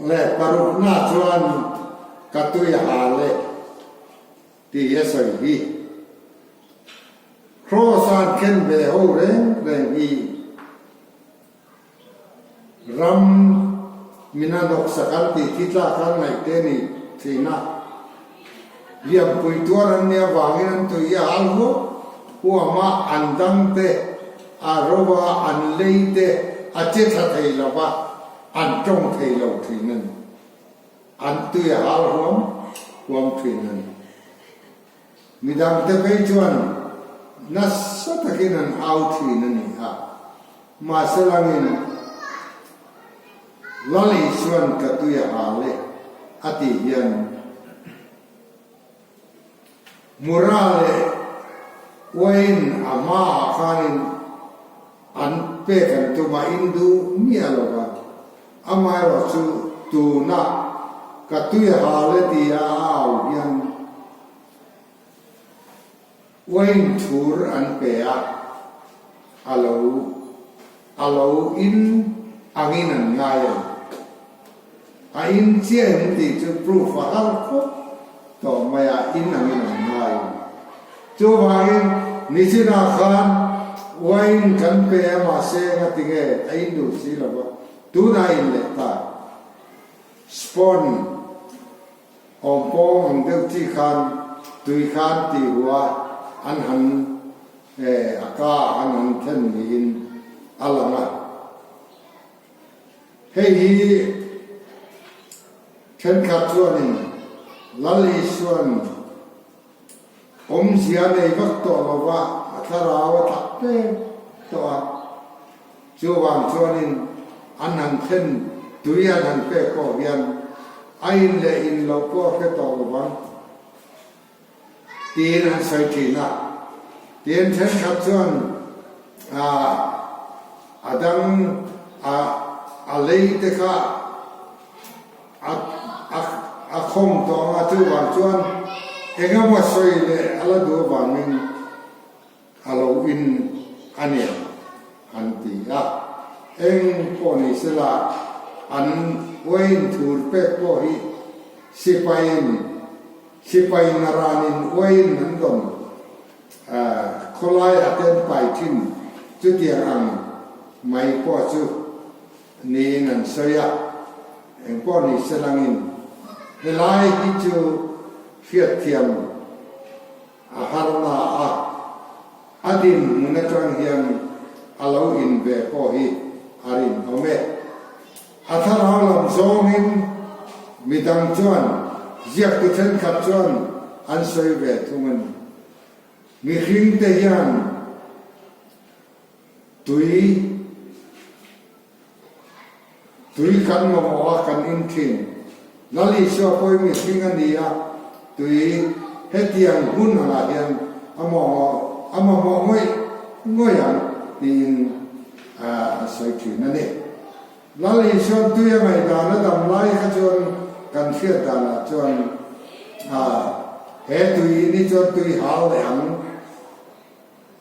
Le parukna chuan ka tui a hal e tih a sawi hi. Kraws an khen ve ho reng reng hi. Ram mina nawksak an tih khi tlak an ngaih te ni thin a. Liampui tuar an nia vangin an tui a hal huam huam a, an dang te, a ro a, an lei te a che tha thei lo va, an tawng thei lo thin a ni. An tui a hal huam huam thin a ni. Midangte phei chuan nasa takin an au thin a ni a, mahse langin Lal Isuan ka tui a hal e a tih hian Mura leh Uain a hmaah khanin an pek an tum a, in duh miah lo va, amaherawhchu tuna ka tui a hal e tia a au hian Uain thur an pe a, a lo a lo in angin an ngai a ni. A in chiah em tih chu proof a har khawp tawh mai a, in angin an ngai a ni. Chuvangin nichinah khan uain kan pe a mahse engati nge a in duh si lo va, tunah in leh ta. Spawn awm pawng ang deuh chi khan tui khan tih hua an han a ka an han then niin a lang a. Hei hi thenkhat chuanin Lal Isuan awmzia nei vak tawh lova a thlarau a thlah tlem tawh a, chuvang chuanin an han thlen tui an han pek pawh hian a in leh in loh pawh a hre tawh lovang tiin an sawi thin a. Tin, thenkhat chuan a dang a lei te kha A a a khawm tawh ang a, chuvang chuan eng emaw sawi leh a la duh avangin a lo in a nia an ti a. Eng pawh ni sela an uain thur pek pawh hi sipaiin sipai naranin uain an rawn khawlaiah te an pai thin chutiang ang mai pawh chu Niin an sawi a, engpawh ni se langin helai hi chu hriatthiam a har na a, a dinhmun atang hian a lo in ve pawh hi a rinawm e. A thlarau lam zawngin midang chuan ziaktu thenkhat chuan an sawi ve thung a ni. Mihringte hian Tui tui kan mamawh a kan in thin. Lal Isua pawhin mihring a ni a, tui hetiang hun angah hian a mamawh a mamawh ngawih ngawih ang tiin a sawi thin a ni. Lal Isuan tui a ngaihdan a dam lai kha chuan kan hriat danah chuan he tui in hi chuan tui hal leh ang.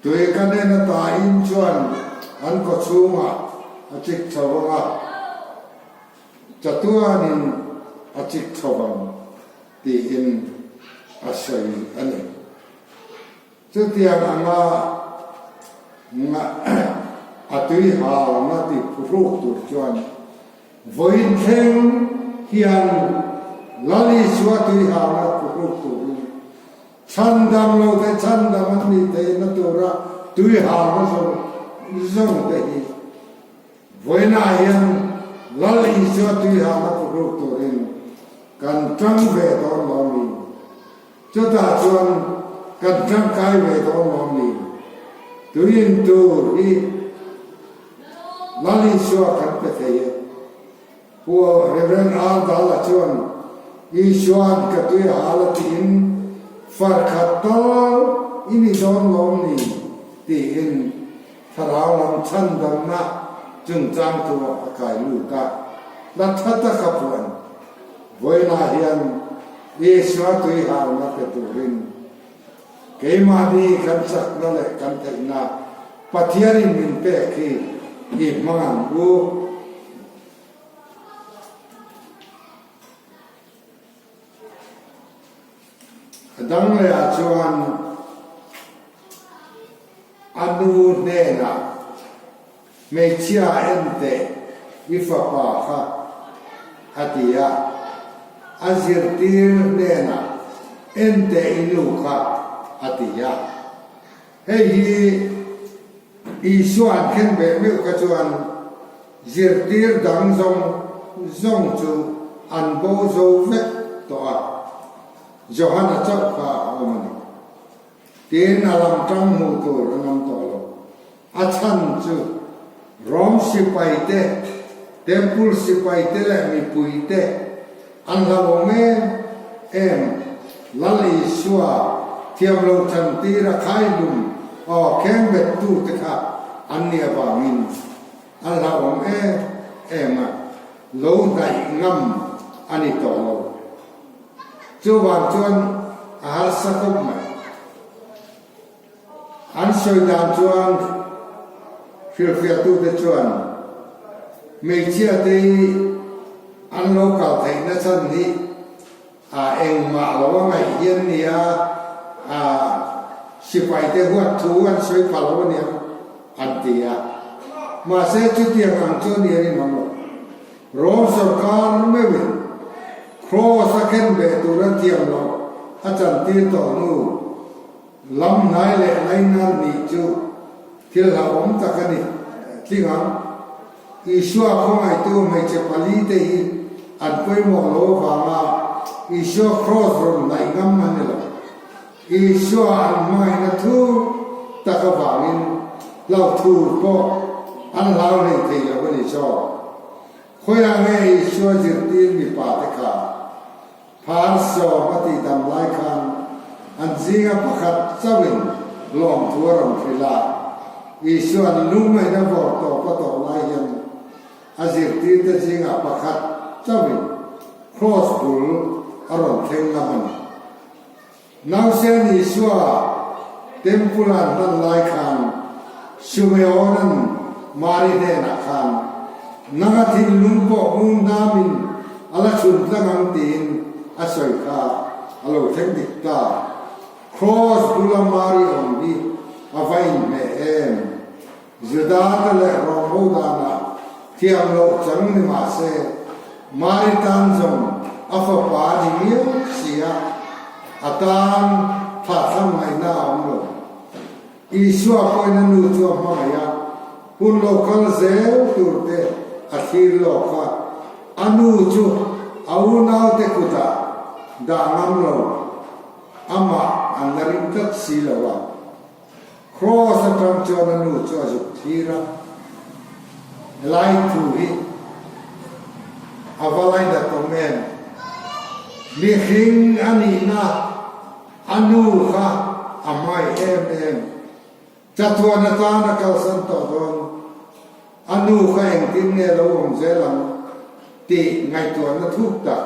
Tui ka nen a tain chuan an kaw chhungah a chik chho vang a, chatuanin a chik chho vang tiin a sawi a ni. Chutiang anga. A tui halna ti phuhruk tur chuan vawiin thleng hian Lal Isua tui halna phuhruk turin chhandam lo te chhandam an nih theihna tura tui halna zawng zawng te hi vawiinah hian Lal Isua tui halna phuhruk turin kan tang ve dawn lo a ni. Chutah chuan kan tangkai ve dawn lo ni? Tuin tur hi Lal Isua kan pe thei e. Pu Rev. Aldala chuan Isua'n ka tui a hal a tiin far khat tal i ni dawn lo ni? tiin thlarau lam chhandamna chungchang chu a kai lut a. Hla tha taka puan Vawiinah hian Isua tui harna pe turin keimahni kan chakna leh kan theihna Pathianin min pek hi i hmang ang u. A dang lehah chuan a nu hnenah Hmeichhia en teh i fapa kha a ti a, a zirtir hnenah en teh i nu kha a ti a. Hei hi Isua an khen ve meuh kha chuan zirtir dang zawng zawng chu an bo zo vek tawh a, Johana chauh kha a awm a ni. Tin, a lam tang hmuh tur an awm tawh lo. A chhan chu Rom sipaite, Temple sipaite leh mipuite an hlauhawm em em. Lal Isua thiam lo chantir a khaihlum aw khengbet tute kha an nih avangin an hlauhawm em em a, lo hnaih ngam a ni tawh lo. Chuvang chuan a harsa khawp mai. An sawi dan chuan hrilhfiahtute chuan hmeichhia te hi an lo kal theihna chhan hi a engmah lo a ngaih hian nia a sipaite huat thu an sawi pha lo aniang an ti a. Mahse chutiang ang chu a ni a rinawm lo. Rom sorkar meuhin Kraws a khen ve tura thiam loh a chantir tawh hnu lam hnai leh laina nih chu thil hlauhawm tak a ni tling ang. Isua khawngaihtu hmeichhe palite hi an pawimawh lo avanga Isua Kraws rawn hnaih ngam a ni lo. Isua an hmangaihna thu tak avangin hlauhthur pawh an hlau hlei thei lo a ni zawk. Khawiah nge Isua zirtir mipa te kha phar sawm a tihdam lai khan an zinga pakhat chauhin lawmthu a rawn hrilh a, Isua'n lungngaihna vawr tawp a tawh lai hian a zirtirte zingah pakhat chauhin kraws bul a rawn thleng ngam a ni. Nausen Isua Temple an hman lai khan Simeona'n Mari hnenah khan, Nanga thinlung pawh hmun hnamin a la chhun tlang ang tiin a sawi kha a lo thleng dik ta. Kraws bula Mari awm hi a va inhmeh em? Juda te leh Rom ho danah thiam loh chang ni mah se, Mari tan zawng a fapa a ni miau si a, a tan thlahthlam ngaihna a awm lo. Isua pawhin a nu chu a hmangaih a, hun lo kal zel tur te a thlir lawk a, a nu chu a unaute kutah dah ngam lo, amah an la ring tlat si lo a. Kraws atang chuan a nu chu a zuk thlir a, helai thu hi a va lainat awm em? Mihring a nihna a nu kha a hmai em em. Chatuan atan a kalsan tawh dawn, a nu kha engtin nge lo awm zel ang tih ngaihtuahna thuk tak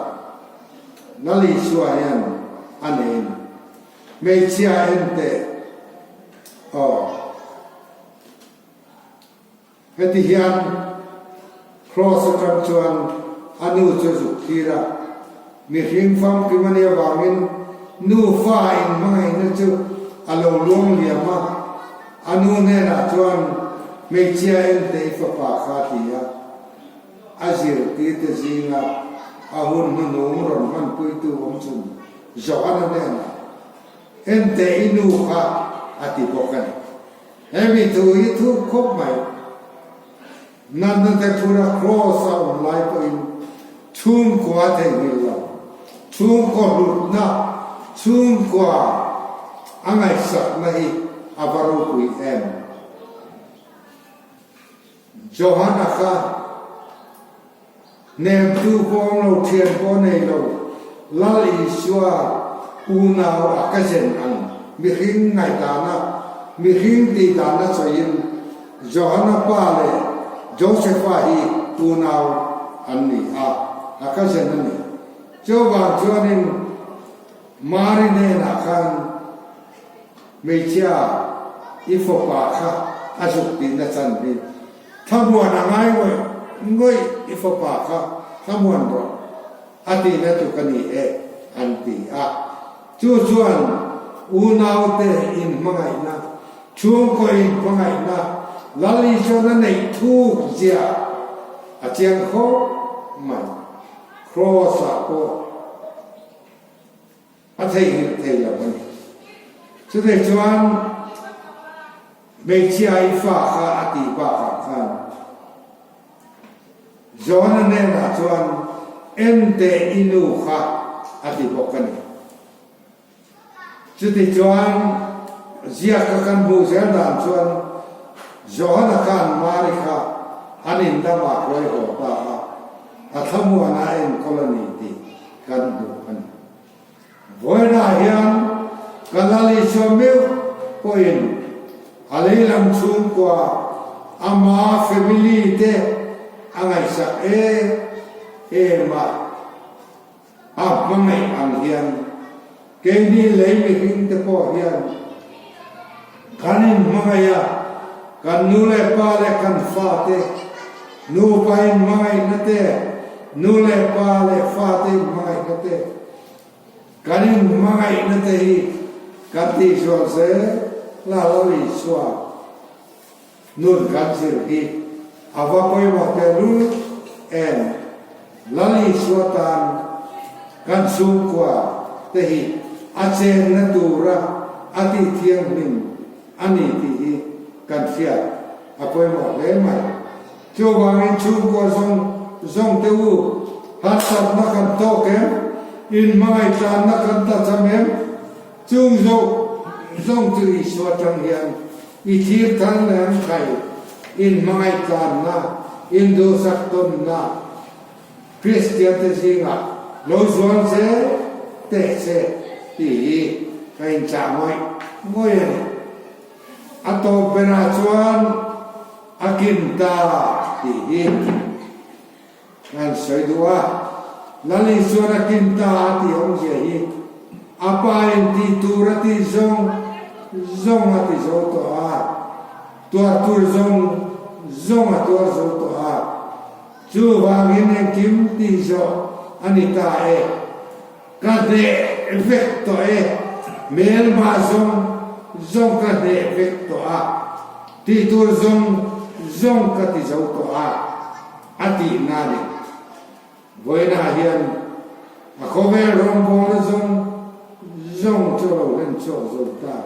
Lal Isua hian a nei a ni. Hmeichhia en teh aw. Heti hian Kraws atang chuan a nu chu a zuk thlir a, mihring famkim a nih avangin nufa inhmangaihna chu a lo luang liam a. A nu hnenah chuan hmeichhia entei fapa kha a ti a. A zirtirte zinga a hun hnuhnung rawn hmanpuitu awm chhun Johana hnenah, Enteh i nu kha a ti bawk a ni. Hemi thu hi thuk khawp mai. Natna te phura Kraws a awm lai pawhin chhungkua a theihnghilh lo. Chhungkaw hlutna, chhungkua a ngaihsakna hi a va ropui em? Johana kha hnemtu pawh awm lo, thian pawh nei lo, Lal Isua unau a ka zen ang mihring ngaihdana, mihring tihdana sawiin Johana pa leh Josepha hi unau an ni a, a ka zen a ni. Chuvang chuanin Mari hnenah khan Hmeichhia, i fapa kha a zuk tihna chan hi thlamuan a ngai ngawih ngawih, i fapa kha thlamuan rawh a tihna chu ka ni e, an ti a. Chu chuan unaute inhmangaihna, chhungkaw inhmangaihna Lal Isuan a neih thuk zia a chiang khawp mai. Kraws-ah pawh. A theihnghilh thei lo a ni. Chutei chuan hmeichhia i fa kha a tih bakah khan John-a hnenah chuan en teh i nu kha a ti bawk a ni. Chutichuan ziaka kan hmuh zel dan chuan John-a khan Mari kha an in lamah hruai haw ta a, a thlamuana a enkawl a ni tih kan hmuh a ni. Vawiinah hian ka Lal Isua meuh pawhin a leilam chhungkua ama family te a ngaihsak em em a, a hmangaih ang hian keini lei mihring te pawh hian kan inhmangaih a, kan nu leh pa leh kan fate nupa inhmangaihna te, nu leh pa leh fate inhmangaihna te, kan inhmangaihna te hi kan tihzual zel la lo Isua nun kan zir hi a va pawimawh tehlul em? Lal Isua tan kan chhungkua te hi a chenna tura a tih thianghlim a ni tih hi kan hriat a pawimawh hle mai. Chuvangin chhungkua zawng zawng te u, harsatna kan tawk em? Inhmangaihtanna kan tlachham em? Chung zawng zawng chu Isua tang hian i thlir thar leh an khai, inhmangaihtanna, induhsak tawnna Kristiante zingah lo zual zel teh che tih hi ka inchah ngawih ngawih a ni. A tawp berah chuan a kim ta tih hi Kan sawi duh a, Lal Isuan a kim ta a tih awmzia hi a pa in tih tur a tih zawng zawng a ti zo tawh a, tuar tur zawng zawng a tuar zo tawh a, chuvangin engkim tih zawh a ni ta e, ka hneh vek tawh e, hmelma zawng zawng ka hneh vek tawh a, tih tur zawng zawng ka ti zo tawh a. A tihna a ni. Vawiinah hian a khawvel rawngbawlna zawng zawng chu a lo hlen chhuak zo ta.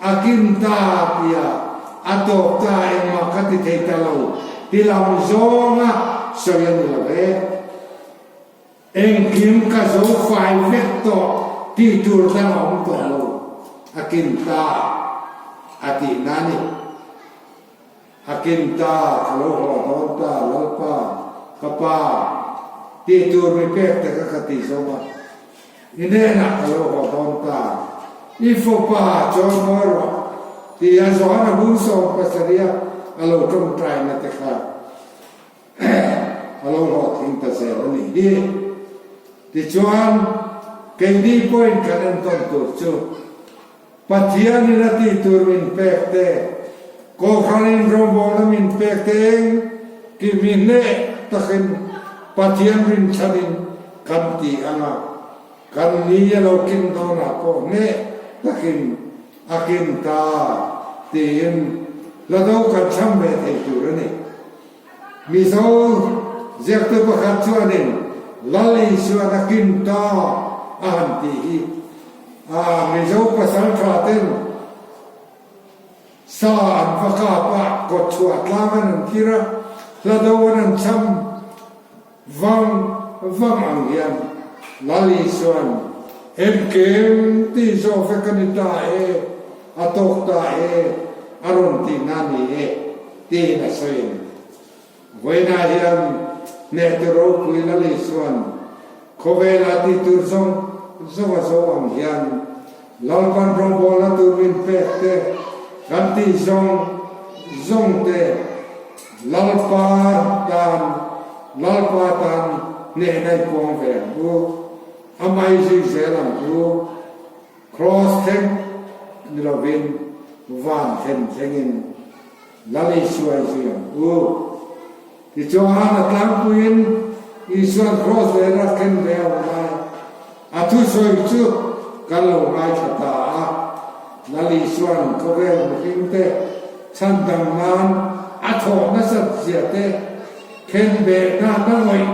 A kim ta tia a tawp ta engmah kha ti thei ta lo ti lam zawnga sawi a ni lo e. Engkim ka zo fai vek tawh tih tur dang a awm tawh lo. A kim ta a tihna a ni. A kim ta, ka lo haw dawn ta, Lalpa, ka pa, tih tur mi pek te kha ka ti zo a, i hnenah ka lo haw dawn ta, i fapa chawi mawi rawh, ti a Johana bung 70 a lo tawngtaina te kha a lo hlawhtling ta zel a nih hi. Tichuan, keini pawhin kan entawn tur chu, Pathianin a tih tur min pek te, Kohhranin rawngbawlna min pek te eng ti mi hneh takin Pathian rinchhanin kan ti ang a, kan ni a lo kin dawnah pawh hneh takin a kin ta. tiin hla do kan chham ve thei tur a ni. Mizo ziaktu pakhat chuanin Lal Isuan a kin ta a han tih hi a Mizo pasal tha ten sa an va kap a, kawtchhuah tlang an an thir a, hla do an an chham vang vang ang hian Lal Isuan engkim tih zawh vek a ni ta e, a tawk ta e, a rawn tihna a ni e tiin a sawi a ni. Vawiinah hian hnehtu ropui Lal Isuan khawvela tih tur zawng zawng a zo ang hian Lalpan rawngbawlna tur min pek te, kan tih zawng zawng te Lalpa tan Lalpa tan hnehna i puang ve ang u, a mai zui zel ang u, Kraws thleng ni lovin van thlen thlengin Lal Isua i zui ang u. Tichuan a tlangpuiin Isua'n kraws leh a khen ve a awm lai. A thusawi chu kan lo ngaithla ta a. Lal Isua'n khawvel mihringte chhandam nan a thawh nasat zia te, khen behna na ngawih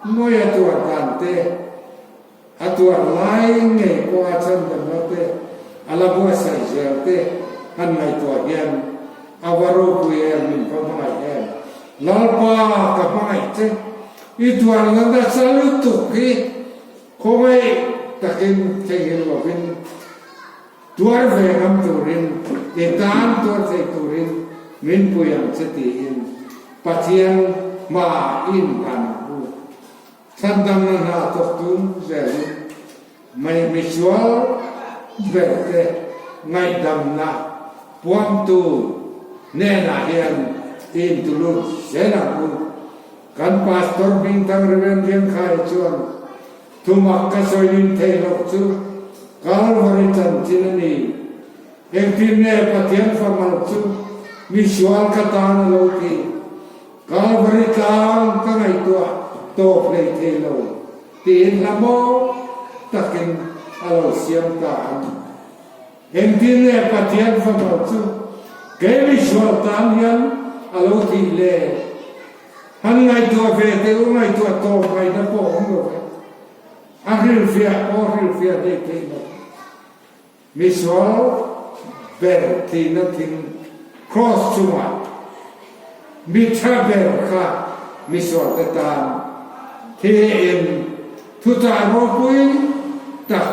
ngawih a tuar dan te, A tuar lai ngei pawh a chhandamna te, a la buatsaih zel te han ngaihtuah hian a va ropui em, min va hmangaih em. Lalpa ka hmangaih che, i tuarna nasa lutuk hi khawngaih takin theihnghilh lovin tuar ve ngam turin, i tan tuar thei turin min pui ang che tiin Pathian hmaah i inhlan ang u. Chhandamna hna thawk tum zelin mai misual berte ngaihdamna puangtu hnenah hian i intulut zel ang u. Kan Pastor Hmingthang Rev. Liankhai chuan thumak ka sawiin theih loh chu Kalvari chanchin a ni. Engtin nge Pathian famal chu misual ka tan a lo tih? Kalvari tlang ka ngaihtuah tawp hlei thei lo tiin hla mawi takin a lo siam ta a ni. Engtin nge Pathian fapa chu kei misual tan hian a lo thih le? Han ngaihtuah ve teh u, ngaihtuah tawp ngaihna pawh awm lo ve. A hrilhfiah pawh hrilhfiah hlei thei lo. Misual ber tihna thing Kraws chungah mi tha ber kha misual te tan thiin thuchah ropui tak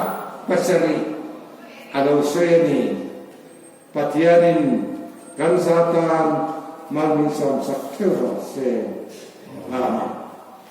pasarih a lo sawi a ni. Pathianin kan za tan mal min sawmsak theuh rawh se. Amen.